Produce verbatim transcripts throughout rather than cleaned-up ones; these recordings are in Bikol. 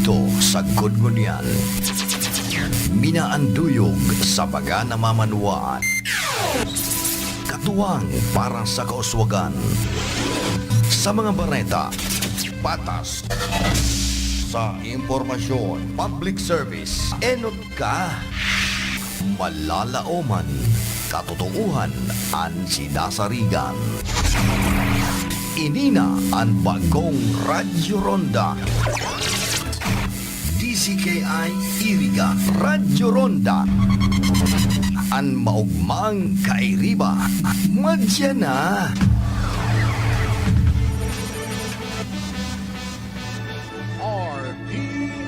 Ito sagkod ngunyan. Minaanduyog sa baga na mamanwaan. Katuwang para sa kauswagan. Sa mga bareta, patas. Sa impormasyon, public service, enot ka. Malalaoman, katotoohan an sinasarigan. Ini na an bagong Radyo Ronda. D Z K I Iriga, Radyo Ronda. An maogmang kairiba, madya na. R P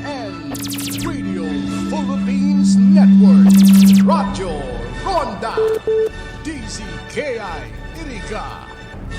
N, Radio Philippines Network, Radyo Ronda, D Z K I Iriga.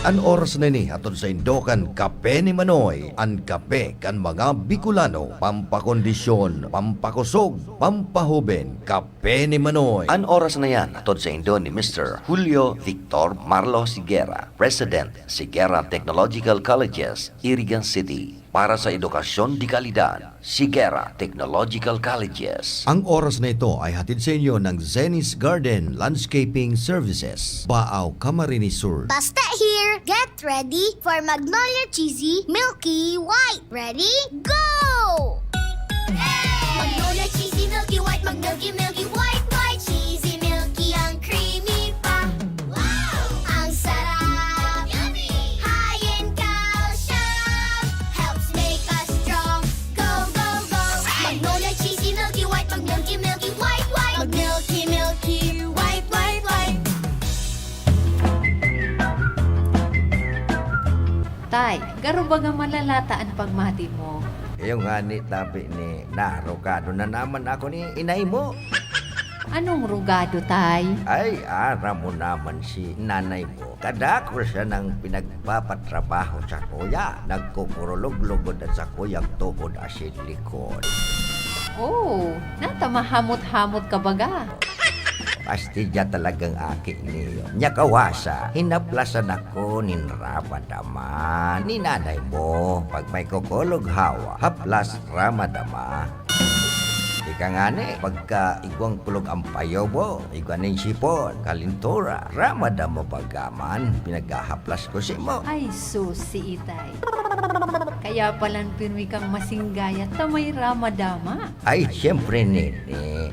An oras na ini hatod saindo kan Kape ni Manoy, an kape kan mga Bicolano, pampakondisyon, pampakusog, pampahoben, Kape ni Manoy. An oras na yan hatod saindo ni Mister Julio Victor Marlo Sigera, President, Sigera Technological Colleges, Iriga City. Para sa edukasyon de kalidad, Sigera Technological Colleges. Ang oras na ito ay hatid sa inyo ng Zenny's Garden Landscaping Services, Baao, Camarines Sur. Basta here, get ready for Magnolia Cheesy Milky White. Ready? Go! Magnolia Cheesy Milky White, mag-milky, milky, white, white, cheesy, milky, ang creamy pa. Wow! Ang sarap! Yummy! High in calcium! Helps make us strong. Go, go, go! Magnolia Cheesy Milky White, mag-milky, milky, white, white. Mag-milky, milky, white, white, white. Tay, garo baga malalata an pagmati mo? Iyo ngani, tapi ni narugado na naman ako ni inay mo. Anong rugado, Tay? Ay, aram mo naman si nanay mo. Kadakul siya nang pinagpapatrabaho sa kuya. Nagkukurulog lugod at sa kuyang tuhod asin likod. Oh, nata mahamot-hamot ka baga. Pastilla talagang aki niyo. Nya kawasa, hinaplasan ako nin ramadama ni nanay mo. Pag may kukulog hawa, haplas ramadama. Ika ngani, pagka igwang kulog ang payobo, igwa nin sipon, kalintura, ramadama baga man, pinaghahaplas ko simo. Ay, sus, si Itay. Kaya palan pirmi kang masinggayat ta may ramadama. Ay, siyempre, nini.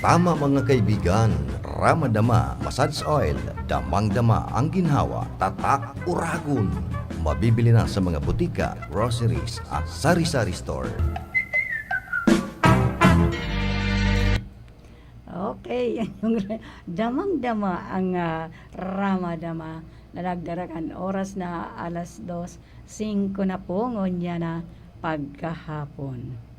Tama, mga kaibigan, ramadama, massage oil, damang-dama ang ginhawa, tatak, uragon. Mabibili na sa mga butika, groceries, at sari-sari store. Okay, yung damang-dama ang, ah, ramadama na nagdara kan oras na alas dos, singko na po ngunyan na pagkahapon.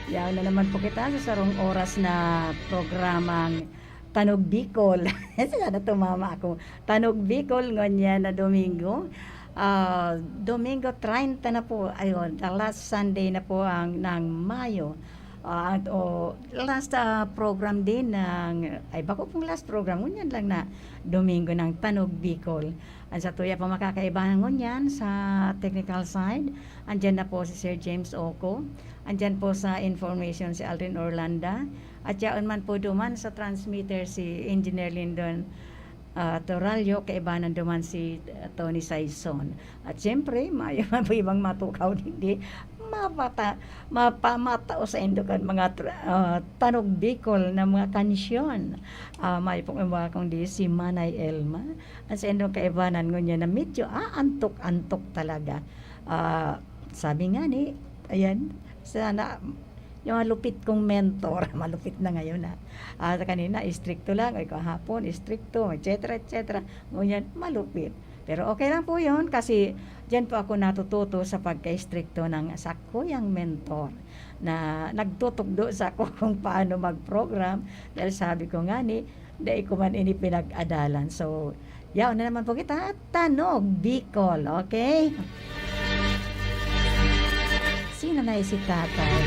Yaon na naman po kita sa sarong oras na programang Tanog Bicol. Sana tumama ako. Tanog Bicol, ngunyan na Domingo. Ah, Domingo, treinta na po. Ayun, the last Sunday na po ang, ng Mayo. Ah, at, oh, last, ah, program din ng, ay, bako pong last program, ngunyan lang na Domingo ng Tanog Bicol. Ang satuya pa makakaibahan ngunyan sa technical side, andyan na po si Sir James Oco, andyan po sa information si Aldrin Orlanda, at yaon man po duman sa transmitter si Engineer Lindon, ah, Torallo, kaibanan duman si, ah, Tony Saison. At siyempre, mayo man po ibang matukaw, hindi mapata-, mapamatao sa indokan mga tra-, ah, Tanog Bicol na mga kansyon. Ah, mayo pong iba kundi si Manay Elma. An saindong kaibanan ngunyan na medyo aantok-antok talaga. Ah, sabi nga ni, ayan, sana yung malupit kong mentor, malupit na ngayon, ah. Ah, kanina, istrikto lang, ay kahapon, istrikto, et cetera, et cetera. Ngunyan, malupit. Pero okay lang po yun kasi diyan po ako natututo sa pagka-istrikto ng sakuyang mentor na nagtutukdo sa ako kung paano mag-program. Dahil sabi ko nga ni, dai ko man ini pinag-adalan. So, yaon na naman po kita, Tanog Bicol, okay? Sino na si Tatay?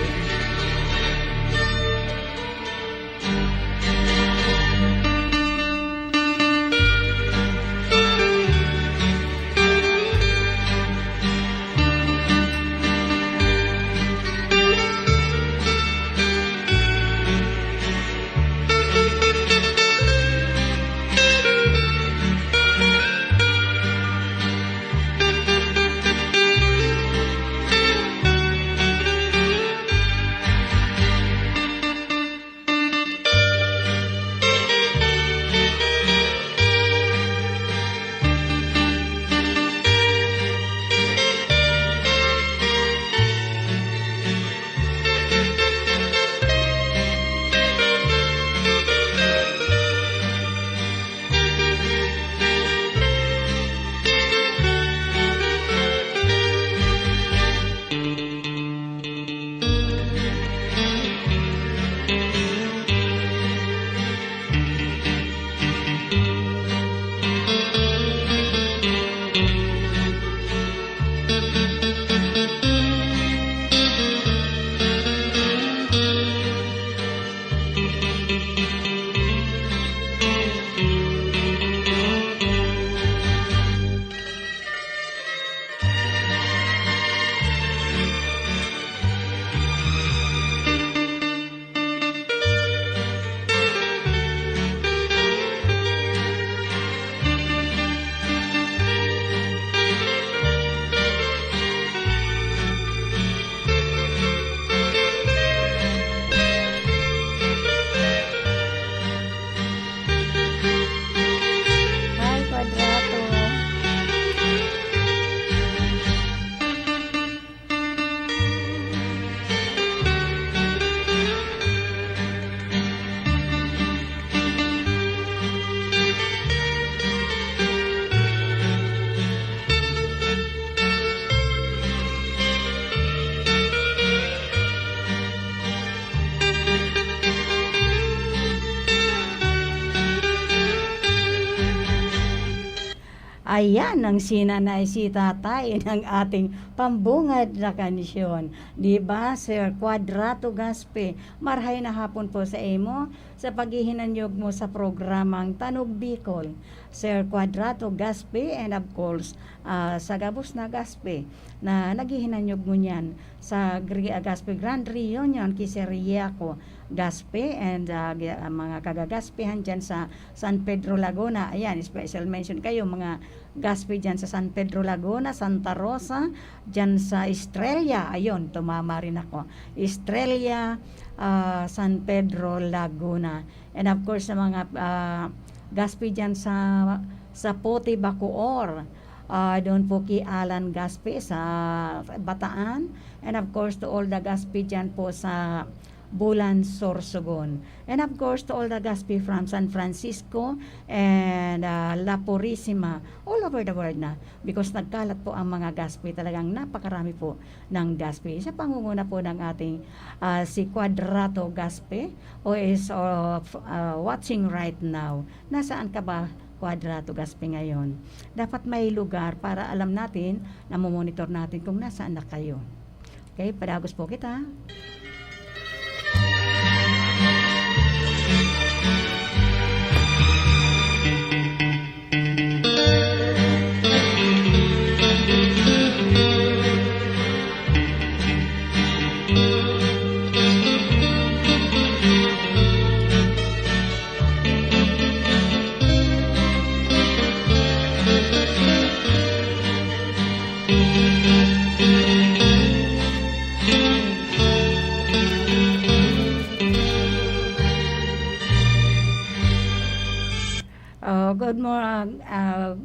Ayan ang si Nanay, si Tatay ng ating pambungad na kansyon. Di ba, Sir Quadrato Gaspe? Marhay na hapon po sa imo sa paghihinanyog mo sa programang Tanog Bicol. Sir Quadrato Gaspe and of course, ah, sa gabos na Gaspe na naghihinanyog mo niyan sa Gre-, ah, Gaspe Grand Reunion ki Sir Yaco Gaspe and, ah, gi-, ah, mga kaga-Gaspehan diyan sa San Pedro Laguna. Ayan, special mention kayo, mga Gaspe diyan sa San Pedro Laguna, Santa Rosa, diyan sa Estrella. Ayun, tumama rin ako. Estrella, ah, San Pedro Laguna. And of course, sa mga, ah, Gaspe diyan sa, sa Pote, Bacoor. Ah, doon po ki Alan Gaspe sa Bataan. And of course, to all the Gaspe diyan po sa Bulan, Sorsogon. And of course, to all the Gaspi from San Francisco and, ah, La Purisima, all over the world na. Because nagkalat po ang mga Gaspi, talagang napakarami po ng Gaspi. Sa pangunguna po ng ating, ah, si Quadrato Gaspi, who is, uh, f-, uh, watching right now. Nasaan ka ba, Quadrato Gaspi, ngayon? Dapat may lugar para alam natin, namomonitor natin kung nasaan na kayo. Okay, padagos po kita. Oh, good morning. Ah,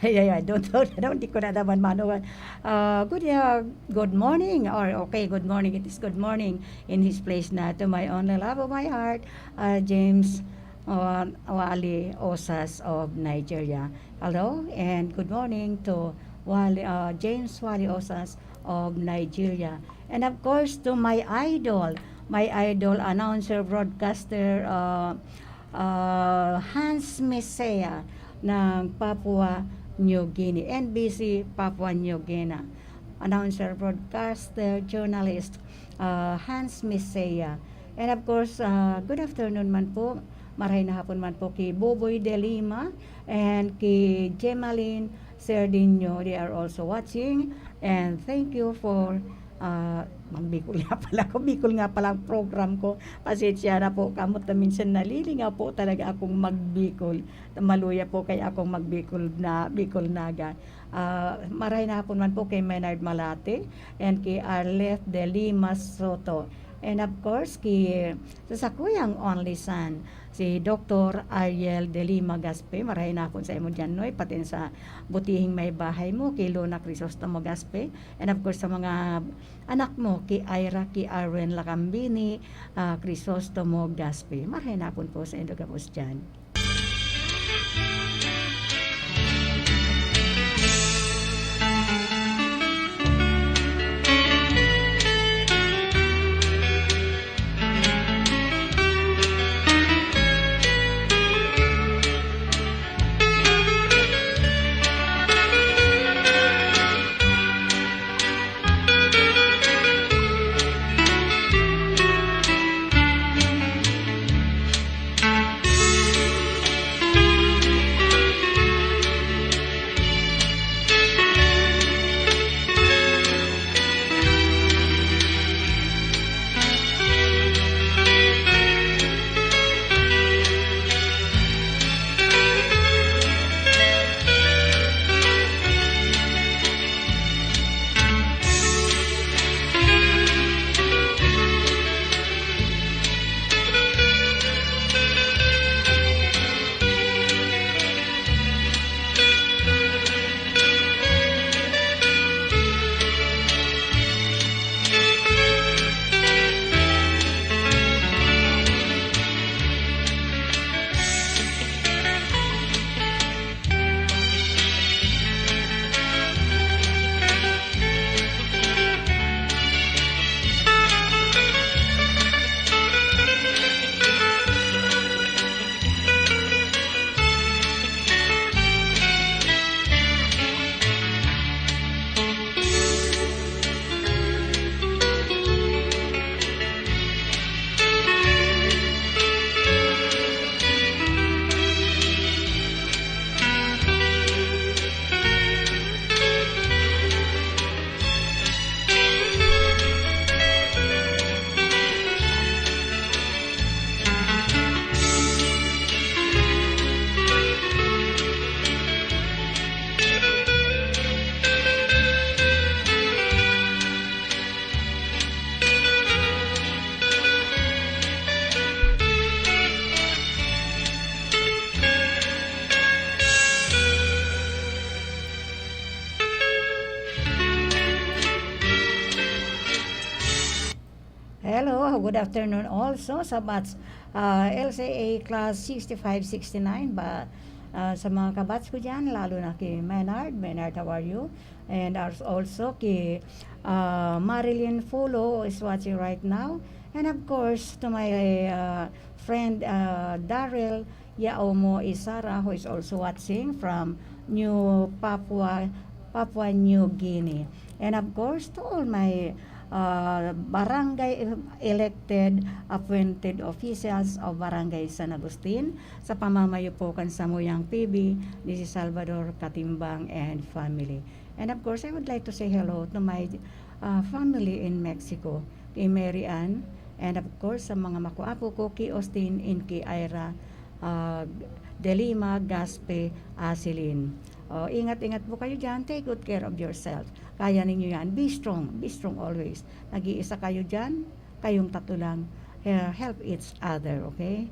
ay, ay, ay, don't, don't, don't, di ko na naman maano. Ah, good, ah, good morning, or okay, good morning, it is good morning in his place na to my only love of my heart, ah, James, ah, Wali Osas of Nigeria. Hello, and good morning to Wali, ah, James Wali Osas of Nigeria. And of course, to my idol, my idol, announcer, broadcaster, ah, ah, Hans Mesea ng Papua New Guinea, N B C Papua New Guinea. Announcer, broadcaster, journalist, ah, Hans Mesea. And of course, ah, good afternoon man po, maray na hapon man po ki Boboy De Lima and ki Gemaline Serdinho. They are also watching. And thank you for, ah, magbikol nga pala ako. Bikol nga pala ang program ko. Pasensya na po kamo ta minsan nalilingaw po talaga akong magbikol. Maluya po kaya akong magbikol na, Bikol Naga. Ah, maray na hapon man po kay Maynard Malate and kay Arleth De Lima Soto. And of course, ki, sa sakuyang only son, si Doktor Ariel De Lima Gaspe. Maray na hapon sa imo diyan, Noy, pati sa butihing may bahay mo, kay Luna Crisostomo Gaspe. And of course, sa mga anak mo, ki Ira, ki Arwen Lacambini, ah, Crisostomo Gaspe. Maray na hapon po sa indo gabos diyan. Good afternoon also sa batch, ah, L C A class sixty-five sixty-nine ba, ah, sa mga kabatch ko diyan, lalo na kay Menard. Menard, how are you? And als-, also kay, ah, Marilyn Fulo is watching right now. And of course, to my, ah, friend, ah, Daryl Yaomo Isara, who is also watching from New Papua, Papua New Guinea. And of course, to all my, ah, barangay elected, appointed officials of Barangay San Agustin, sa pamamayo po kan samuyang P B, ni si Salvador Katimbang and family. And of course, I would like to say hello to my, ah, family in Mexico, kay Mary Ann, and of course, sa mga makwapo ko, kay Austin and kay Ira, ah, De Lima, Gaspe, Asilin. Oh, ingat-ingat po kayo dyan. Take good care of yourself. Kaya ninyo yan. Be strong. Be strong always. Nag-iisa kayo dyan. Kayong tatlo lang. Eh, help each other, okay?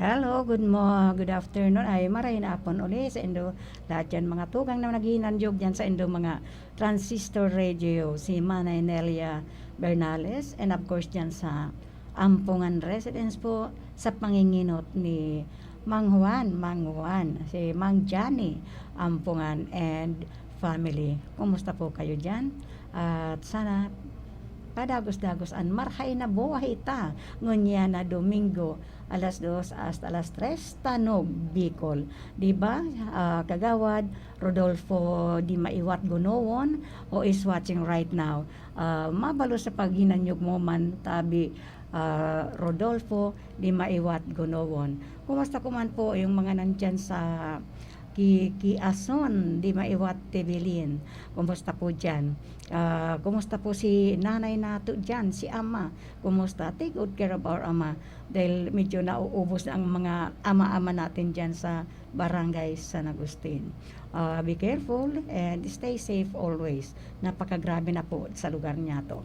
Hello, good mo-, good afternoon. Ay, maray na apon uli sa indo lahat yan, mga tugang na naghinanyog dyan sa indo mga transistor radio, si Manay Nelia Bernales, and of course dyan sa Ampongan Residence po, sa panginginot ni Mang Juan, Mang Juan, si Mang Johnny Ampongan and family. Kumusta po kayo dyan? At sana padagos-dagos an marhay na buhay ta ngunyan na Domingo, alas dos hasta alas tres, Tanog, Bicol. Di ba, ah, Kagawad Rodolfo Di Maiwat Gunowon, who is watching right now? Ah, mabalos sa paghinanyog mo man, tabi, ah, Rodolfo Di Maiwat Gunowon. Kumusta ko man po yung mga nandyan sa Ki-, Kiason, Di Maiwat, Tebilin? Kumusta po dyan? Ah, kumusta po si nanay nato dyan, si ama? Kumusta? Take good care of our ama. Dahil medyo nauubos na ang mga ama-ama natin dyan sa Barangay San Agustin. Ah, be careful and stay safe always. Napakagrabe na po sa lugar niyato.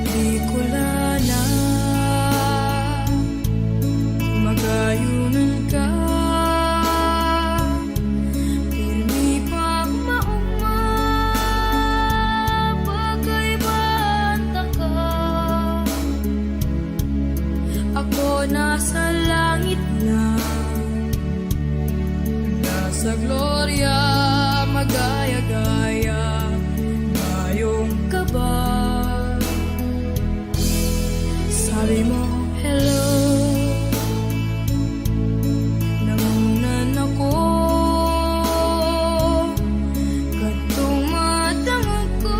Bicolana, magayunan Hello, nangungunan ako kadtong madangog ko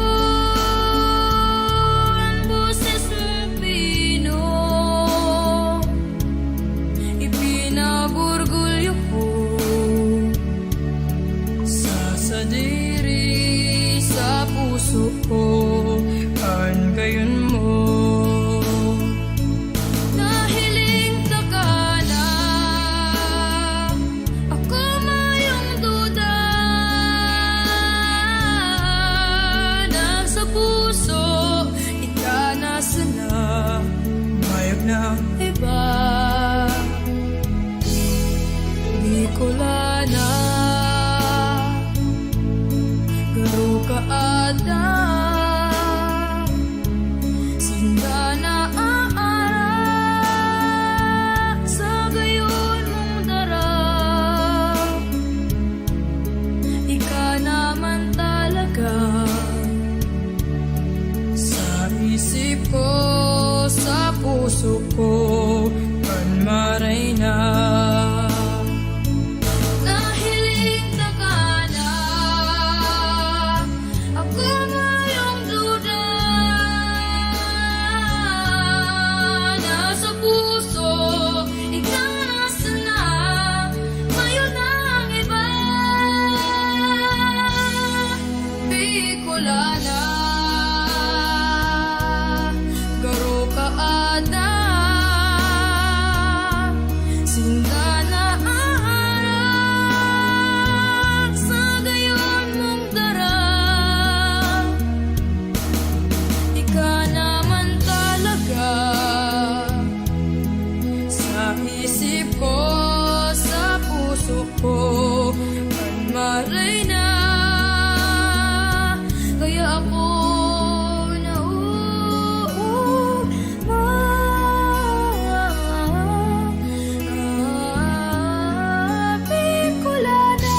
an boses mong pino. Ipinagorgulyo ko sa sadiri, sa puso ko, an gayon mo. Nahiling ka na, ako mayong duda na sa puso, ika na sana, mayog na iba. Bicolana, garo ka ada, sinda naaara sa gayon mong dara. Ika naman talaga sa isip ko, sa puso ko, kan maray na. Nahiling ka na, ako mayong duda na sa puso, ika na sana, mayo nang iba. Bicolana, garo ka ada, sinda naaara sa gayon mong dara. Ika naman talaga sa isip ko, sa puso ko, kan maray na. Kaya ako nauugma, Bicolana.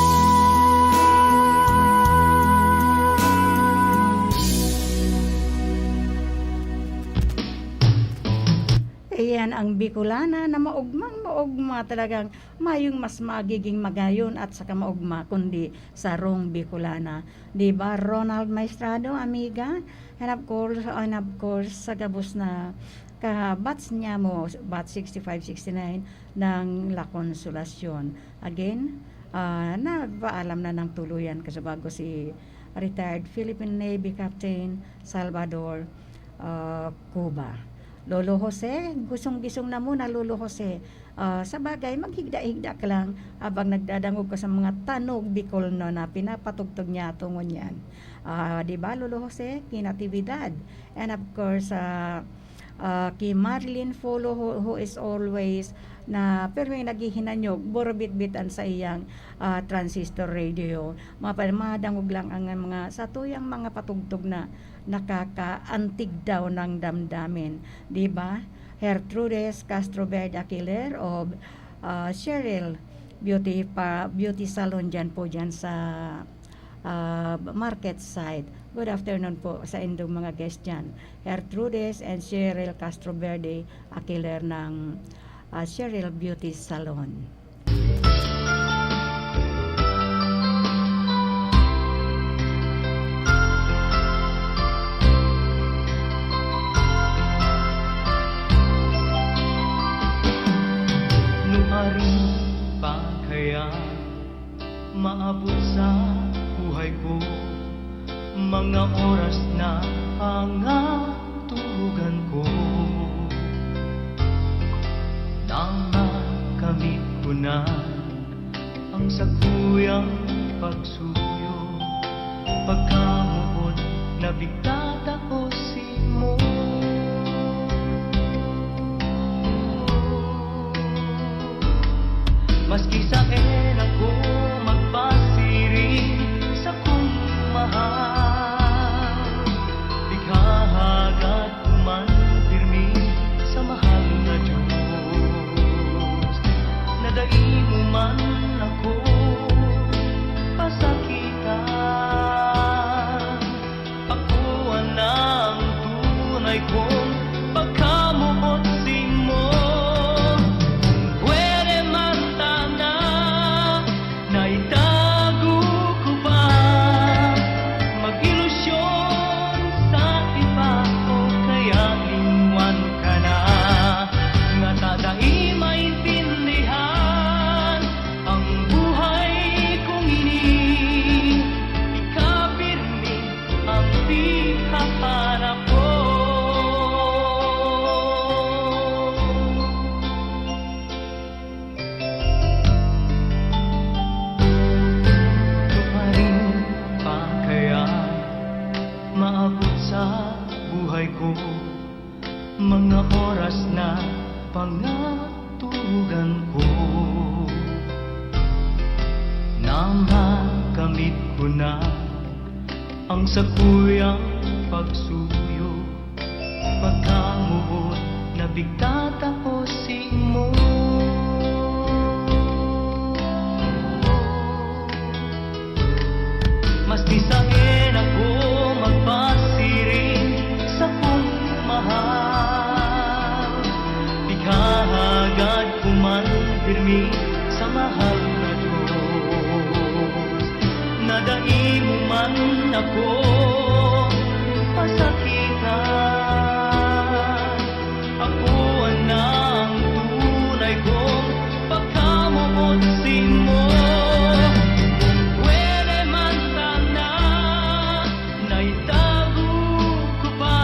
Iyan ang Bicolana na maugmang maugma, talagang mayong mas magiging magayon at saka maugma kundi sarong Bicolana. Di ba, Ronald Maestrado, amiga? And of course, and of course, sa gabos na ka-batch niya mo, batch sixty-five, sixty-nine ng La Consolacion. Again, ah, nagpaalam na ng tuluyan kasi bago si retired Philippine Navy Captain Salvador, ah, Cuba. Lolo Jose, gusong-gisong na muna, Lolo Jose. Ah, sa bagay, maghigda-higda ka lang habang nagdadangog ka sa mga tanog Bicolno na pinapatugtog niya ato ngunyan. Ah, di ba, Lolo Jose? Ki Natividad. And of course, ah, ah, ki Marilyn Folo, who, who is always na pirming naghihinanyog, burubitbitan sa iyang, ah, transistor radio. Mapa-, madangog lang ang mga satuyang mga patugtog na nakakaantig daw ng damdamin, di ba? Gertrudes Castro Verde Aquiler of, ah, Cheryl Beauty pa, Beauty Salon diyan po, diyan sa, ah, market side. Good afternoon po sa indong mga guest diyan. Gertrudes and Cheryl Castro Verde Aquiler ng, ah, Cheryl Beauty Salon. Nuarin pa kaya maabot sa buhay ko mga oras na pangaturugan ko, na makamit ko na ang sakuyang pagsuyo, pagkamoot na pigtataos simo. Maski saen ako magpasiring sakong mahal, ighahagad ko man pirmi sa mahal na Diyos, na dai mo man ako pasakitan. Ako na ang tunay kong pagkamoot ko, mga oras na pangatugan ko, na makamit ko na ang sakuyang pagsuyo, pagkamuot na pigtatao simo. Maski saen ako magpasiring sa kong mahal, ikhahagad ko man pirmi sa mahal na Diyos, na dai mo man ako pasakitan. Ako na ang tunay kong pagkamoot simo. Pwede man sana na itago ko pa,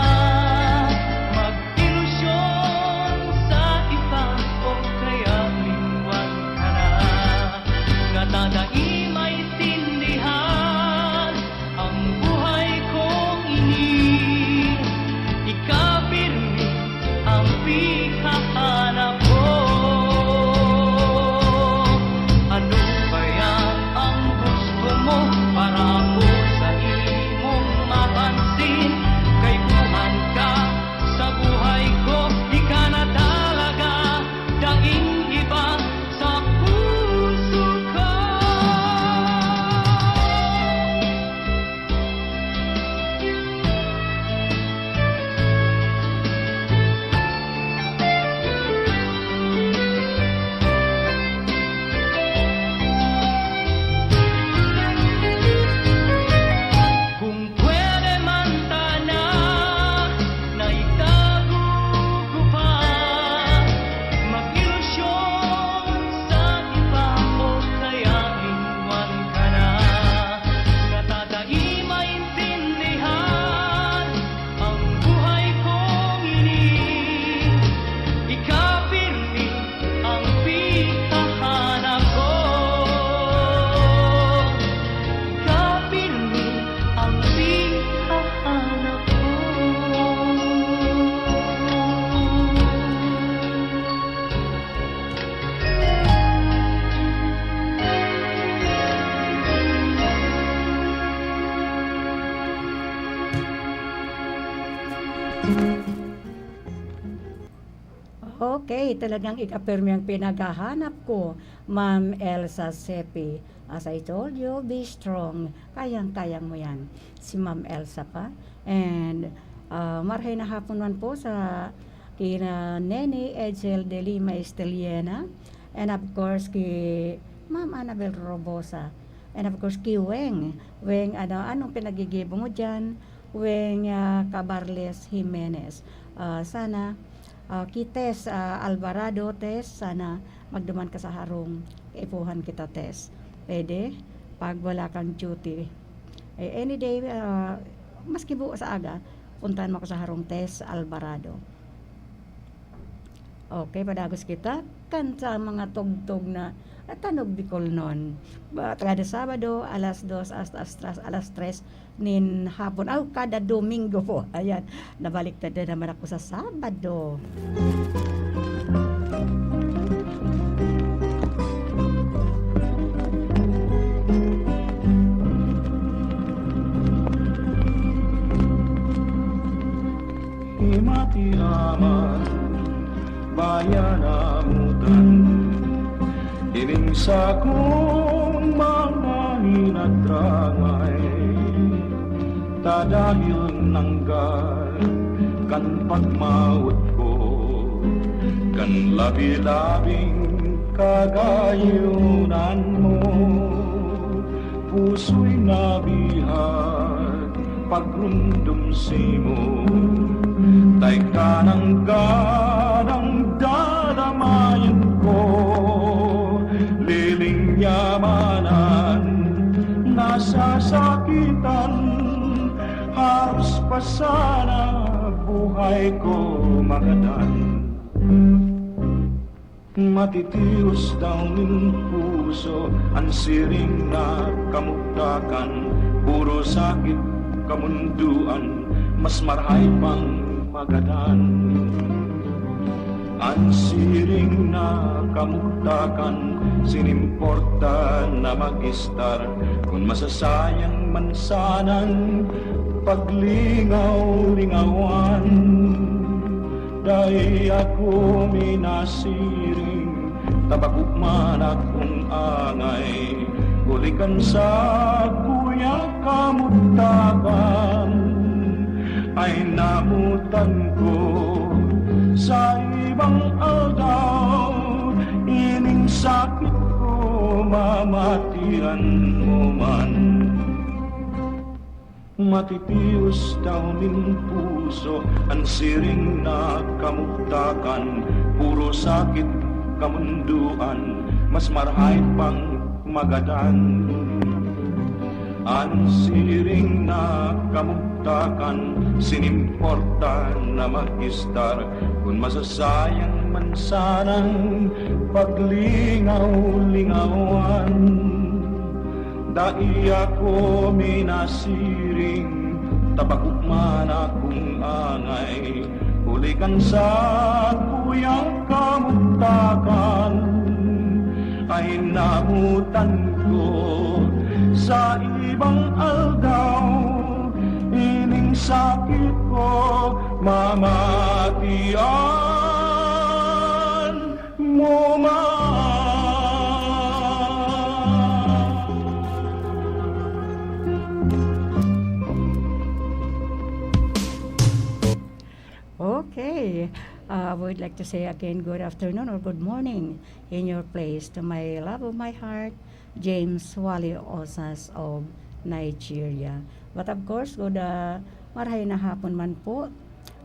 mag-ilusyon sa iba o kaya liwan ka na. Ngata dai maintindihan ang buhay kong ini, ika pirmi ang pighahanap ko. Ano kaya ang gusto mo para ako sa imong mapansin? Kaipuhan ka sa buhay ko, ika na talaga, daing iba sa puso ko. Kung pwede man sana na itago ko pa, mag-ilusyon sa iba o kaya iwan ka na. Ngata dai maintindihan ang buhay kong ini, ika pirmi ang pighahanap ko. Ika pirmi ang pighahanap ko. Okay, talagang ika pirmi ang pinaghahanap ko, Ma'am Elsa Sepi. As I told you, be strong. Kayang-kaya mo yan. Si Ma'am Elsa pa. And, ah, marhay na hapon man po sa kina Nene Edsel de Lima Estelena. And of course, ki Ma'am Annabel Robosa. And of course, ki Weng. Weng, ano, anong pinagigibo mo dyan? Weng, ah, Cabarles Jimenez. Ah, sana, ah, ki Tess, ah, Alvarado, Tess, sana magduman ka sa harong. Kaipuhan kita, Tess. Pwede? Pag wala kang duty. Eh, any day, ah, maski buo sa aga, puntahan mo ako sa harong, Tess Alvarado. Okay, padagos kita kan sa mga tugtog na, ah, tanog Bicolnon. Ba, kada Sabado, alas dos hasta, hasta alas tres nin hapon. Aw, kada Domingo po. Ayan, nabaliktad na naman ako sa Sabado. Himati aman, bayan amutan, ining sakong mga hinadramay, ta dahil nanggal kan pagmawot ko, kan labi-labing kagayonan mo, puso'y nabihag pagrumdom simo, tay kanang gadang dadamayan ko, lilingyamanan, nasasakitan, haros pa sana buhay ko magadan. Matitios daw nin puso an siring na kamugtakan, puro sakit kamundoan, Mas marahay pang magadan. An siring na kamugtakan, sinimporta na mag-istar, kun masasayang man sanang paglingaw-lingawan. Dai ako minasiring, ta bako man akong angay, huli kan sakuya kamugtakan. Ay namotan ko sa ibang aldaw, ining sakit ko mamatian mo man. Matitios daw nin puso an siring na kamugtakan, puro sakit kamundoan, mas marahay pang magadan. An siring na kamugtakan, sinimporta na mag-istar, kun masasayang man sanang paglingaw-lingawan. Dai ako minasiring, ta bako man akong angay, huli kan sakuyang kamugtakan. Ay namotan ko sa ibang aldaw, ining sakit ko mamatian mo man. Okay. Uh, I would like to say again, good afternoon or good morning in your place to my love of my heart, James Wali Osas of Nigeria. But of course, good, uh, marahay na hapon man po,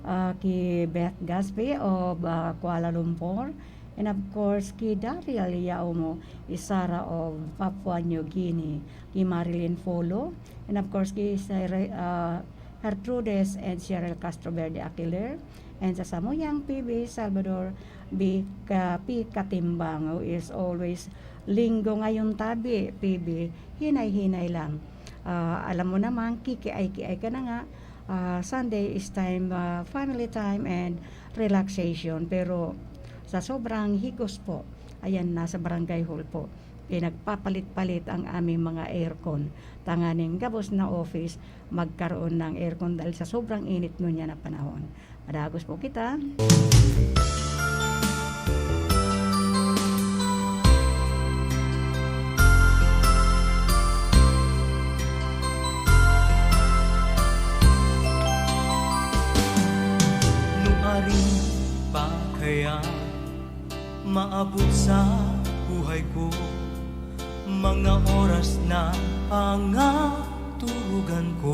uh, ki Beth Gaspi of, uh, Kuala Lumpur. And of course, ki Daryl Yaumo Isara of Papua New Guinea, ki Marilyn Folo, and of course, ki Sir, uh, Gertrudes and Cheryl Castro Verde Aquiler, and sa samuyang P B Salvador B. Ka-, P. Katimbang, who is always Linggo ngayon tabi, P B, hinay-hinay lang. Ah, alam mo naman, kikiay-kiay ka na nga. Ah, Sunday is time, ah, family time and relaxation. Pero sa sobrang higos po, ayan, nasa barangay hall po, pinagpapalit-palit ang aming mga aircon. Tanganing gabos na office, magkaroon ng aircon dahil sa sobrang init ngunyan na panahon. Madagos po kita. Nuarin pa kaya maabot sa buhay ko mga oras na pangaturugan ko?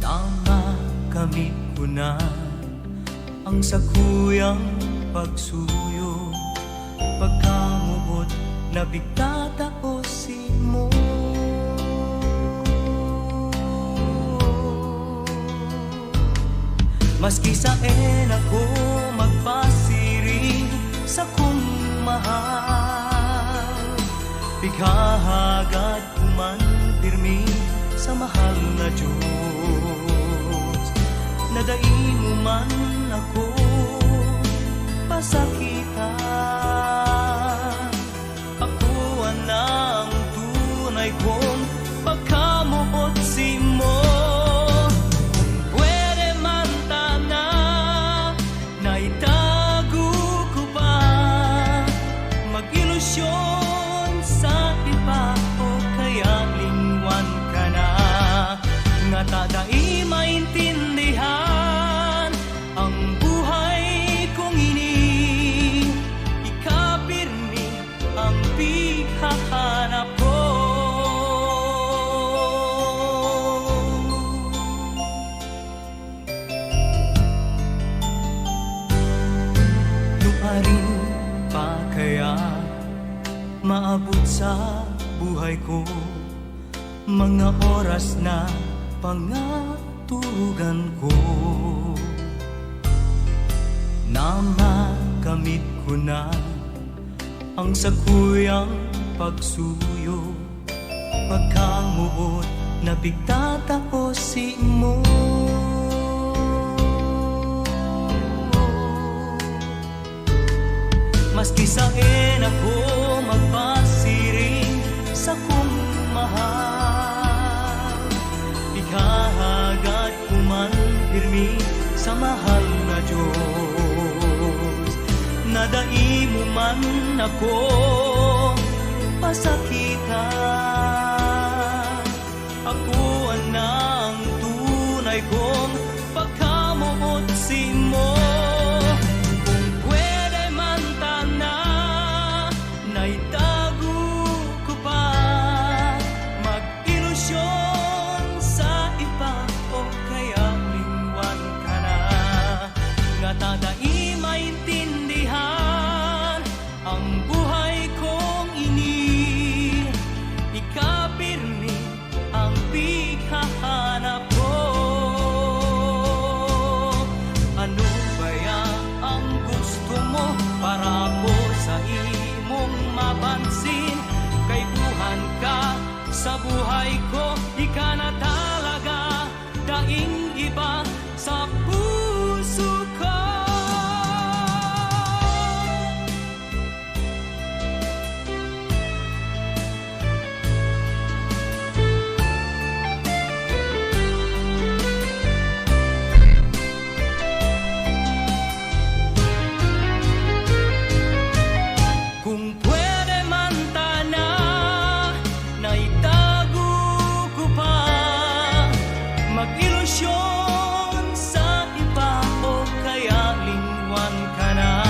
Na makamit ko na ang sakuyang pagsuyo, pagkamuot na pigtatao simo. Maski saen ako magpasiring sakong mahal, pighahagad ko man pirmi sa mahal na Diyos, na dai mo man ako pasakitan. Ako anang tunay kong pagkamoot simo. Pwede man tana na itago ko pa, mag-ilusyon sa iba o kaya lingwan ka na. Ngata dai maintindihan ang buhay kong ini, ika pirmi ang pighahanap ko. Nuarin pa kaya maabot sa buhay ko mga oras na pangaturugan ko? Na makamit ko na ang sakuyang pagsuyo, pagkamuot na pigtatao simo. Maski saen ako magpasiring sakong mahal, ihahagat ko man pirmi sa mahal na Diyos, na dai mo man ako pasakitan. Ako anang tunay kong pagkamoot simo. Kung pwede man tana na itago ko pa, mag-ilusyon sa iba o kaya lingwan ka na. Ngata dai maintindihan ang buhay kong ini, ika pirmi ang pighahanap ko. Ano kaya ang gusto mo para ako sa imong mapansin? Kaipuhan ka sa buhay ko, ika na talaga, daing iba sa puso ko. Kung pwede man tana na itago ko pa, mag-ilusyon sa iba o kaya lingwan ka na.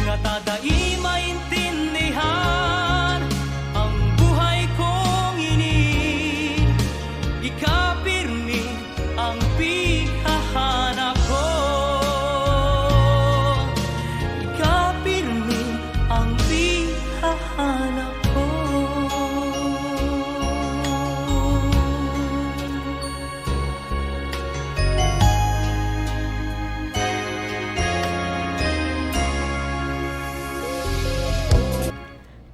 Ngata dai maintindihan ang buhay kong ini, ika pirmi ang pighahanap ko. Ika pirmi ang pighahanap ko.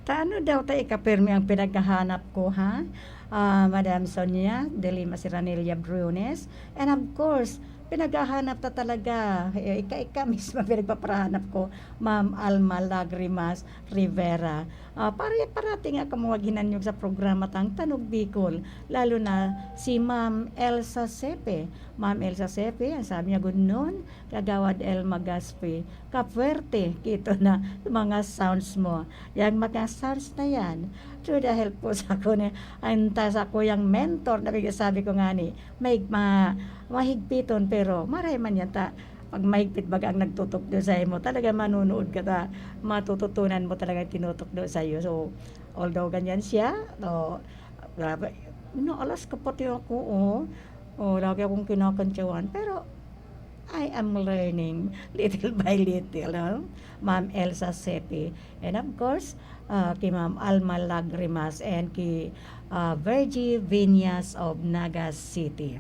Ta ano daw ta ika pirmi ang pinaghahanap ko, ha? Ah, Madam Sonia de Lima Seranelia Briones. And of course, pinaghahanap ta talaga. Eh, ika, ika mismo pinagpapahanap ko, Ma'am Alma Lagrimas Rivera. Ah, pare-, parati nga kamo maghinanyog sa programa tang Tanog Bicol, lalo na si Ma'am Elsa Sepe. Ma'am Elsa Sepe, ang sabi niya, "Good noon, Kagawad Elma Gaspi, kapuwerte kito na mga sounds mo." Yang mga sounds na yan, through the help po sa ako ni, ang ta-, sa akuyang mentor na sabi ko ngani, may ma-, mahigpiton, pero maray man yan ta, pag mahigpit baga ang nagtutukdo sa imo, talaga manunood ka ta, matututunan mo talaga yung tinutukdo sa iyo. So, although ganyan siya, no, grabe, naalas ka pati ako, oh. Oh, lagi akong kinakantyawan, pero I am learning little by little, no? Ma'am Elsa Sepi. And of course, ah, kay Ma'am Alma Lagrimas and kay, ah, Virgie Viñas of Naga City.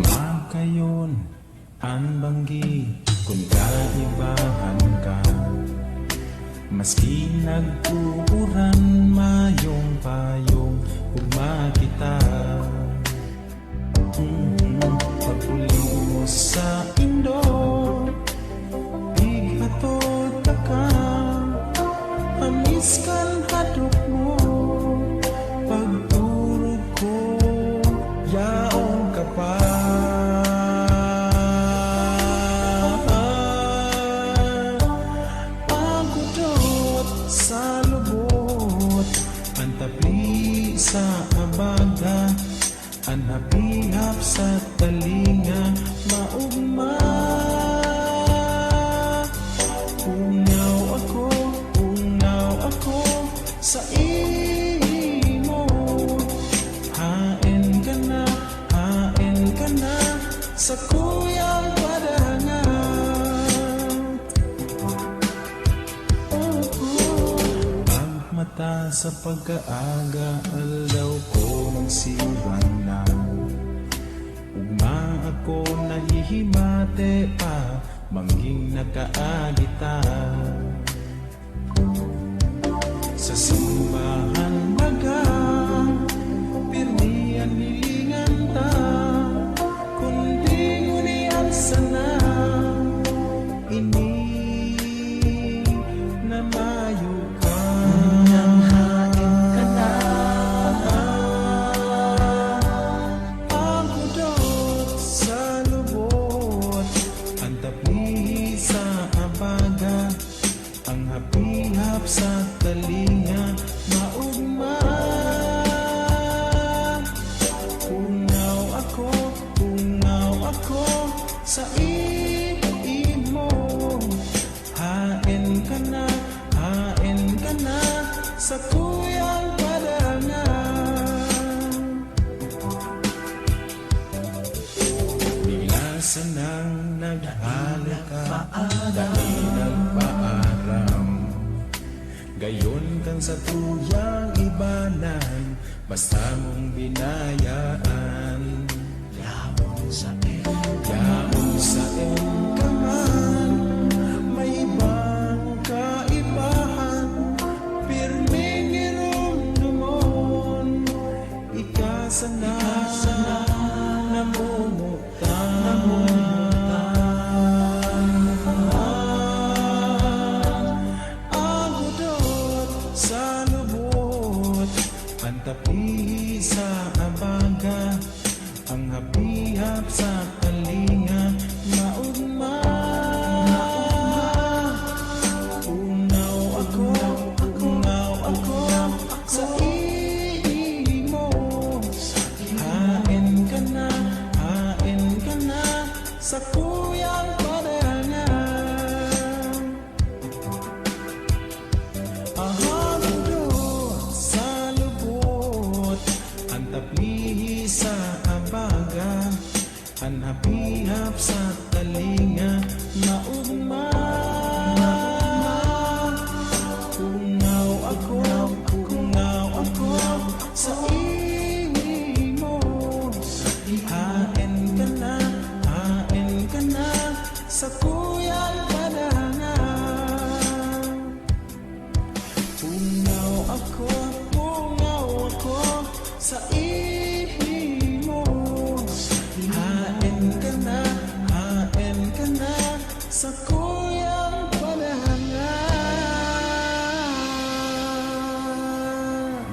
Makayon an banggi kun kaibahan ka. Maski nag-uuran, mayong payong ugma kita. Mm, pagpuling mo sa indo, pighatod ka, amis kan hadok mo, pagturog ko, yaon ka pa. Ang kudot sa lubot, ang tapli sa abaga, an hapihap sa talinga, maugma. Pungaw ako, pungaw ako sa imo. Haen ka na, haen ka na, sakuyang padangag. Pagmata sa pagkaaga, aldaw ko nagsiran na. Kun nahihimate pa, mangging nakaagi ta. Sa simbahan baga, pirmi an hilingan ta, kundi ngunyan sana ini na mayo ka. Ngunyan haen ka na. Ang hudot sa lubot, ang tapihi sa abaga, ang hapihap sa talinga, maogma. Pungaw ako, pungaw ako sa imo. Haen ka na, haen ka na, sakuyang padangan. Bigla sanang naghale ka, dai nagpaaram. Gayon kan satuyang ibanan, basta mong binayaan. Yaon saen ka man, may ibang kaibahan, pirming iromdomon, ika sana namumutan. Ang hudot sa lubot, ang tapihi sa abaga, ang hapihap sa talinga, maogma. Ungaw ako, ungaw ako sa imo. Haen ka na, haen ka na, sakuyang padangan. Ang hudot sa lubot, ang tapihi sa abaga, an hapihap sa talinga, maogma. Ungaw ako, ungaw ako sa imo. Haen ka na, haen ka na, sakuyang padangan. Pungaw ako, pungaw ako sa imo. Haen ka na, haen ka na, sakuyang padangan.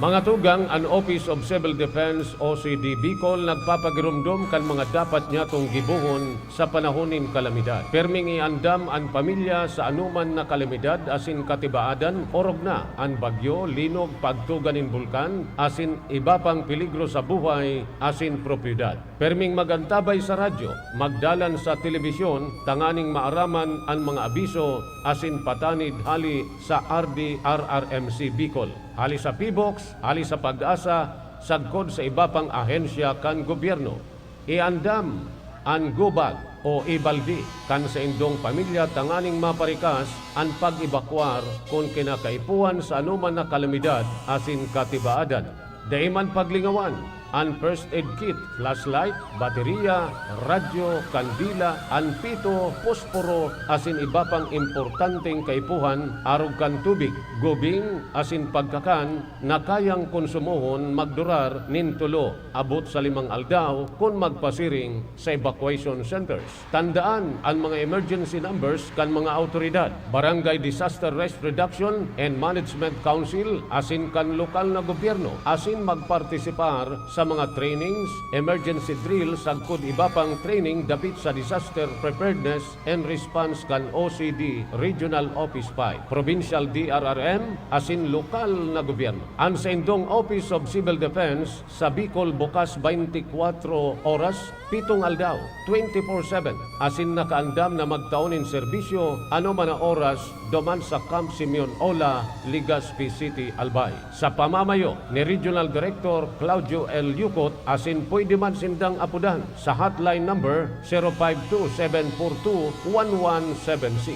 Mga tugang, an Office of Civil Defense, O C D Bicol, nagpapagiromdom kan mga dapat nyatong gibohon sa panahon nin kalamidad. Pirming iandam an pamilya sa anoman na kalamidad asin katibaadan, orog na an bagyo, linog, pagtuga nin bulkan, asin iba pang peligro sa buhay asin propiedad. Pirming mag-antabay sa radyo, magdalan sa telebisyon tanganing maaraman an mga abiso asin patanid hali sa R D R R M C Bicol, hali sa PHIVOLCS, hali sa PAGASA, sagkod sa iba pang ahensya kan gobyerno. Iandam an go bag o e-balde kan saindong pamilya tanganing maparikas an pag-ebakwar kun kinakaipuhan sa anoman na kalamidad asin katibaadan. Dai man paglingawan an first aid kit, flashlight, bateriya, radyo, kandila, an pito, posporo, asin iba pang importanteng kaipuhan arog kan tubig, gubing, asin pagkakan na kayang konsumohon magdurar nin tolo abot sa limang aldaw kun magpasiring sa evacuation centers. Tandaan an mga emergency numbers kan mga awtoridad, Barangay Disaster Risk Reduction and Management Council asin kan lokal na gobyerno, asin magpartisipar sa mga trainings, emergency drill sagkod iba pang training dapit sa disaster preparedness and response kan O C D Regional Office five, Provincial D R R M, asin lokal na gobyerno. An saindong Office of Civil Defense sa Bicol bukas twenty-four oras, pitong aldaw, twenty-four seven, asin nakaandam na magtao nin serbisyo anoman na oras duman sa Camp Simeon Ola, Legazpi City, Albay. Sa pamamayo ni Regional Director Claudio L. Yucot, asin pwede man sindang apodan sa hotline number zero five two seven four two one one seven six.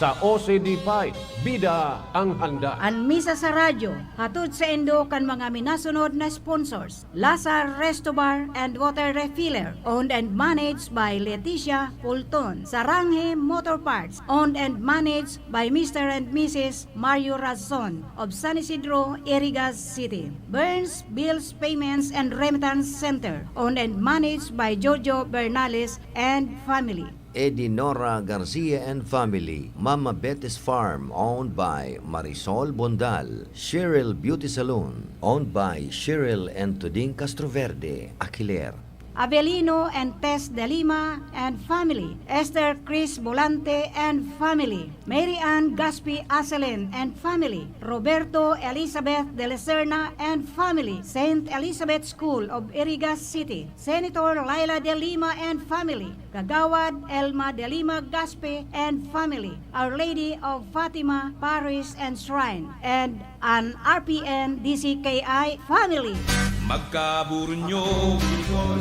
Sa O C D Pi, bida ang handa. An misa sa radyo, hatod saindo kan mga minasunod na sponsors: Lazar Resto Bar and Water Refiller, owned and managed by Leticia Pulton; Saranghe Motor Parts, owned and managed by Mister and Missus Mario Razon of San Isidro, Irigas City; Burns Bills Payments and Remittance Center, owned and managed by Jojo Bernales and family. Edinora Garcia and family, Mama Betty's Farm, owned by Marisol Bondal, Cheryl Beauty Salon, owned by Cheryl and Tuding Castroverde, Aquiler. Avelino and Tess de Lima and family, Esther Chris Volante and family, Mary Ann Gaspi Aselen and family, Roberto Elizabeth de la Serna and family, Saint Elizabeth School of Irigas City, Senator Laila de Lima and family, Kagawad Elma de Lima Gaspe and family, Our Lady of Fatima Parish and Shrine, and an R P N D C K I family. Magkaburunyo, Bicol.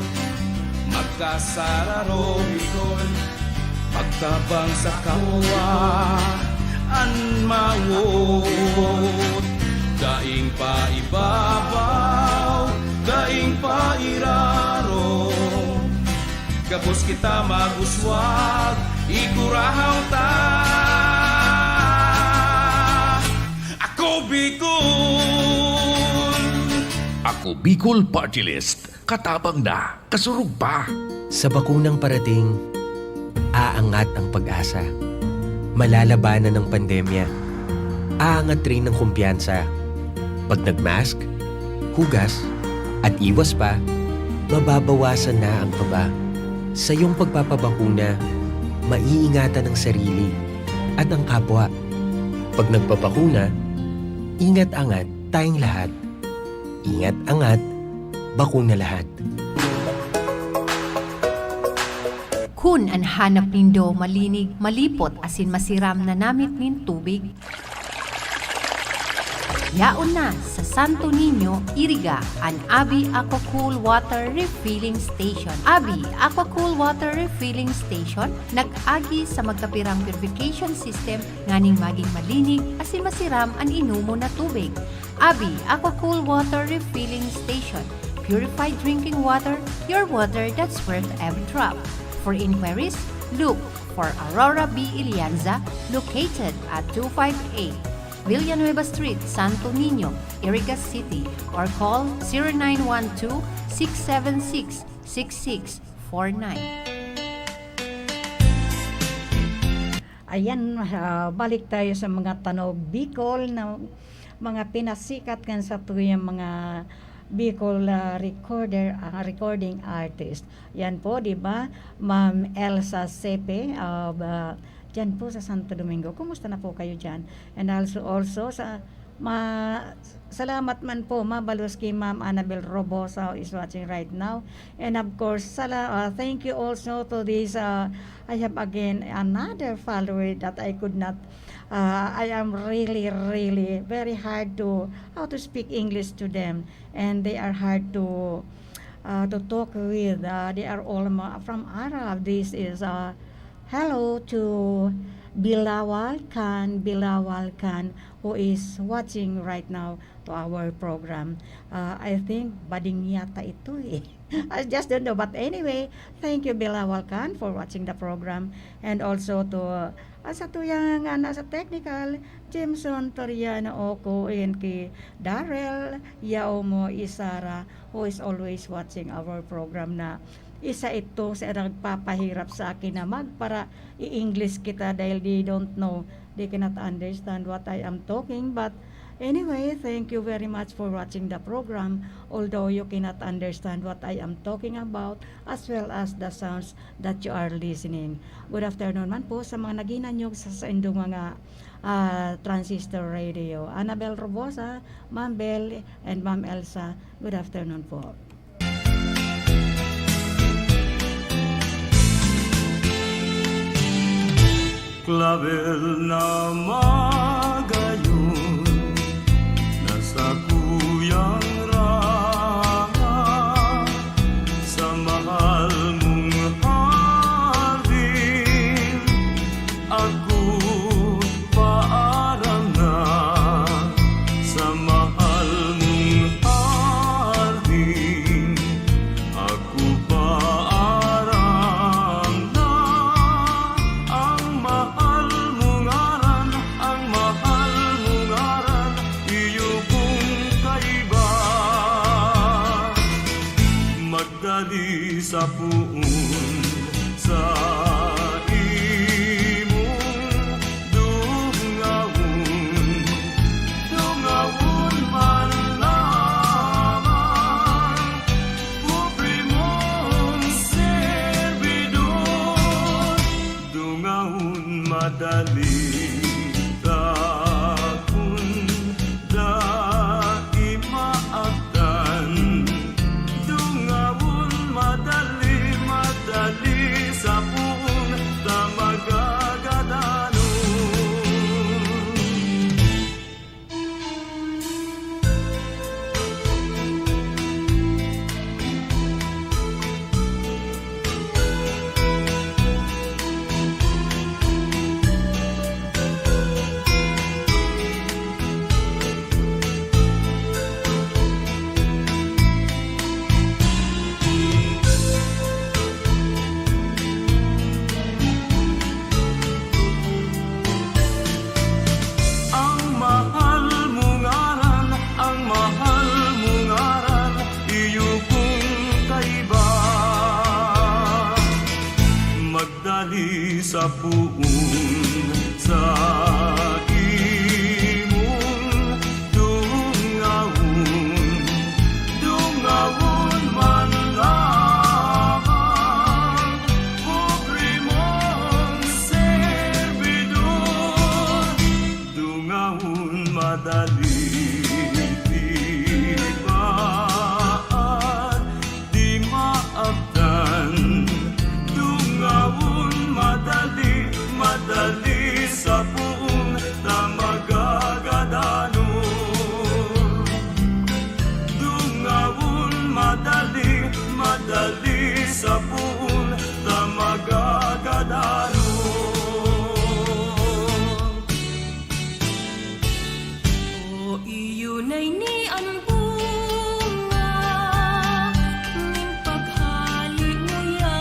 Magkasararo, Bicol. Pagtabang sa kapwa, an mawot. Daing pa ibabaw, daing pa irarom. Gabos kita mag-uswag, igurahaw ta. Ako Bicol! Ako Bicol Party List. Katabang na, kasurog pa. Sa bakunang parating, aangat ang pag-asa. Malalabanan ang pandemya. Aangat rin ang kumpiyansa. Pag nag-mask, hugas, at iwas pa, mababawasan na ang kaba. Sa iyong pagpapabakuna, maiingatan ang sarili at ang kapwa. Pag nagpabakuna, ingat-angat tayong lahat. Ingat-angat, bakuna lahat. Kun an hanap nindo malinig, malipot asin masiram na namit nin tubig, yaon na sa Santo Niño, Iriga, an Abi Aquacool Water Refilling Station. Abi Aquacool Water Refilling Station nag-agi sa magkapirang purification system nganing magin malinig asin masiram an inomon na tubig. Abi Aquacool Water Refilling Station. Purified drinking water, your water that's worth every drop. For inquiries, look for Aurora B Ilianza, located at two five eight Villanueva Street, Santo Niño, Iriga City, or call zero nine one two, six seven six, six six four nine. Ayan, ah, balik tayo sa mga tanog Bicol na mga pinasikat kan satuyang mga Bicol, ah, recorder, ah, recording artist. Yan po, di ba? Ma'am Elsa Sepe, ah, ba, dyan po sa Santo Domingo. Kumusta na po kayo dyan? And also, also sa ma-, salamat man po, mabalos ki Ma'am Annabel Robosa, who is watching right now. And of course, sala-, ah, thank you also to this, ah, I have again another follower that I could not, ah, I am really, really very hard to, how to speak English to them. And they are hard to, ah, to talk with. Ah, they are all ma-, from Arab. This is, ah, hello to Bilawal Khan, Bilawal Khan, who is watching right now to our program. Ah, I think bading yata ito eh. I just don't know. But anyway, thank you, Bilawal Khan, for watching the program. And also to, ah, satuyang nga nasa technical, Jameson Toriano Oco, and ki Darrell Yaomo Isara, who is always watching our program na isa ito sa nagpapahirap sa akin na magpara-i-English kita dahil they don't know, they cannot understand what I am talking. But anyway, thank you very much for watching the program, although you cannot understand what I am talking about, as well as the sounds that you are listening. Good afternoon man po sa mga naghinanyog sa saindong mga, ah, transistor radio. Annabel Robosa, Ma'am Bel, and Ma'am Elsa, good afternoon po. Clavel na magayon na sakuyang raha sa mahal mong hardin. Ako Madali ta kun dai maabtan, dungawon madali, madali sa poon ta magagadanon. Ang mahal mo ngaran, ang mahal mo ngaran, iyo kong kaiba. Magdali sa poon sa imong dungawon, dungawon man lamang, pobre mong serbidor. Dungawon madali, di baad, di maabtan. Dungawon madali, madali sa poon ta magagadanon. Dungawon madali, madali sa poon ta magagadanon. O iyo na ini an bunga nin paghale ngaya.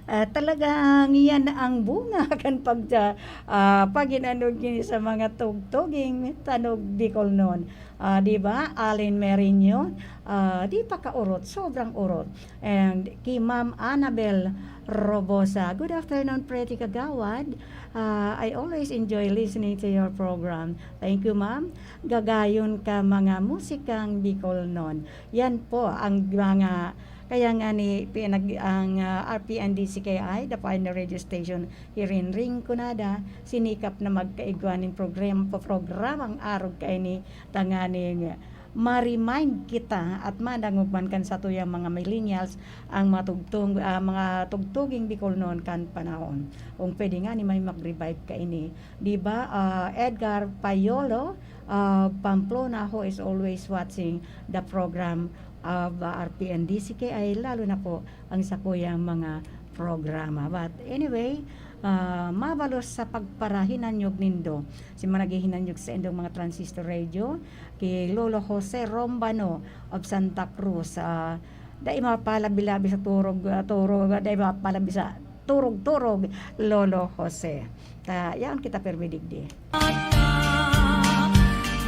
Ah, talagang iyan ang bunga kan pagja-, ah, pag-inanog ini sa mga tugtuging tanog Bicolnon. Ah, di ba? Allen Merino, ah, di pa kaurot, sobrang urot. And kay Ma'am Annabel Robosa, "Good afternoon, Pretty Kagawad. Ah, I always enjoy listening to your program." Thank you, ma'am. Gagayon ka mga musikang Bicolnon. Yan po ang mga, kaya nga ni pinag-, ang, ah, R P N D C K I, the Pioneer Radio Station, here in Rinconada, sinikap na magkaigwa nin program-, programang arog kaini tanganing ma-remind kita at madangog man kan satuyang mga millennials ang mga tugtong, ah, mga tugtuging Bicolnon kan panahon. Kung pwede nga ni may mag-revive kaini. Di ba, ah, Edgar Payolo, ah, Pamplona, who is always watching the program of, ah, R P N D C K I, lalo na po ang sakuyang mga programa. But anyway, ah, mabalos sa pagparahinanyog nindo, si mga naghihinanyog sa indong mga transistor radio, ki Lolo Jose Rombano of Santa Cruz, ah, dai mapalabi-labi sa turog, ah, turog, dai mapalabi sa turog-turog, Lolo Jose. Ta, yaon kita pirmi digdi. Ata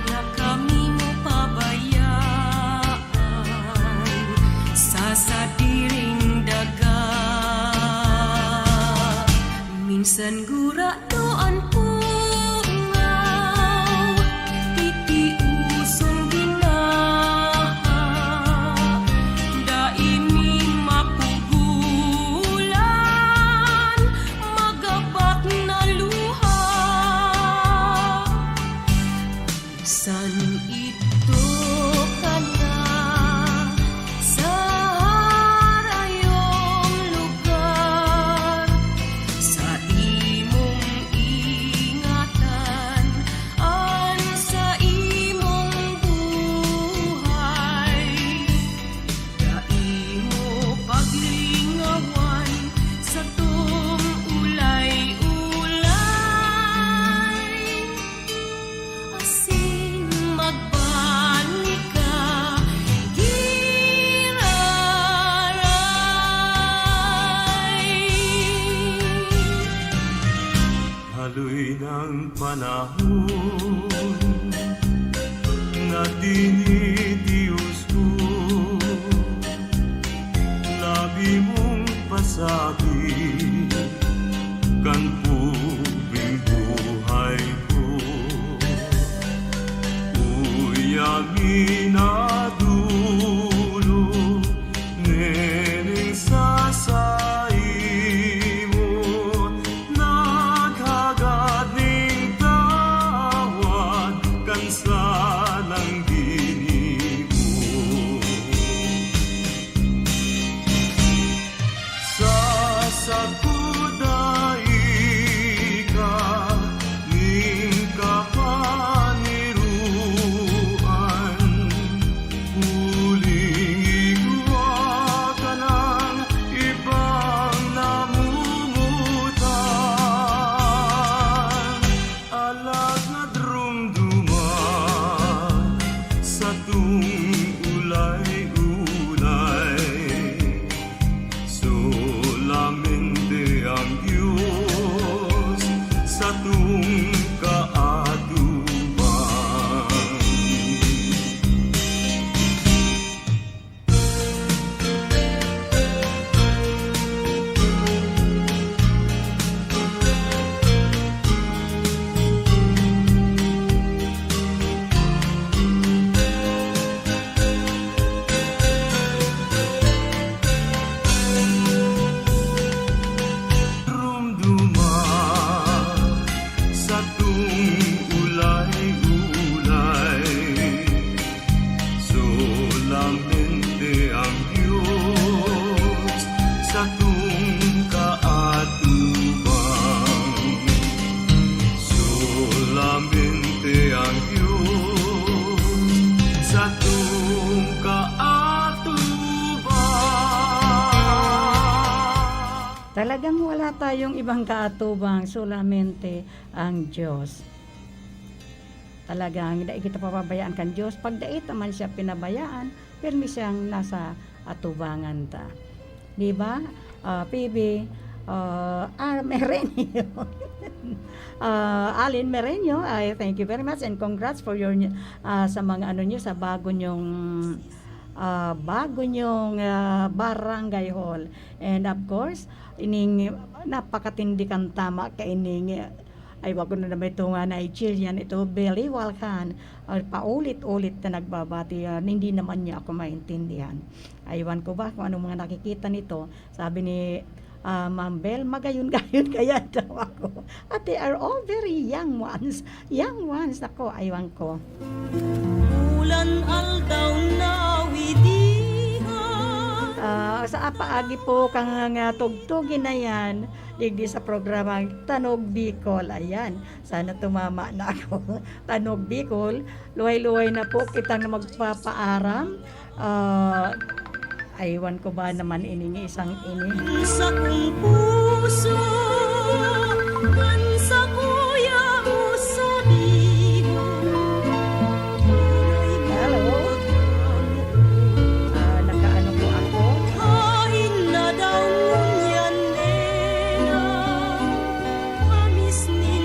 na kami mo pabayaan sa sadiring daga. Minsan gurado an pungaw, titiusong ginaha, dai mi mapugulan, magabat na luha. San idto ka na sa harayong lugar, sa imong ingatan, an sa imong buhay? Dai mo paglingawan satong ulay-ulay, asin magbalik ka giraray. Haloy nang panahon na tinitios ko, labi mong pasabi kan pobreng buhay ko. Uya, minadolok ngunyan sa saimo, naghaga Talagang wala tayong ibang kaatubang, solamente ang Diyos. Talagang dai kita papabayaan kan Diyos. Pag dai ta man siya pinabayaan, pirmi siyang nasa atubangan ta. Di ba? Ah, P B, ah, ah, Merenio. Ah, Alin Merenio, I thank you very much and congrats for your, ah, sa mga ano niyo, sa bago niyong, ah, bago niyong, ah, barangay hall. And of course, ining napakatindi kan tama kaining, ay, wag ko na naman ito nga na Chilean, ito, Billy Walcan. Ah, paulit-ulit na nagbabati, ah, hindi naman niya ako maintindihan. Aywan ko ba kung anong mga nakikita nito. Sabi ni, ah, Ma'am Bel, "Magayon-gayon kaya daw ako." At they are all very young ones. Young ones, ako, aywan ko. Ulan aldaw na widihan. Ah, sa paagi po kang, ah, tugtugin na yan, digdi sa programang Tanog Bicol. Ayan, sana tumama na ako. Tanog Bicol, luhay-luhay na po kitang magpapaaram. Ah, aywan ko ba naman ining isang ini. Sa kung puso.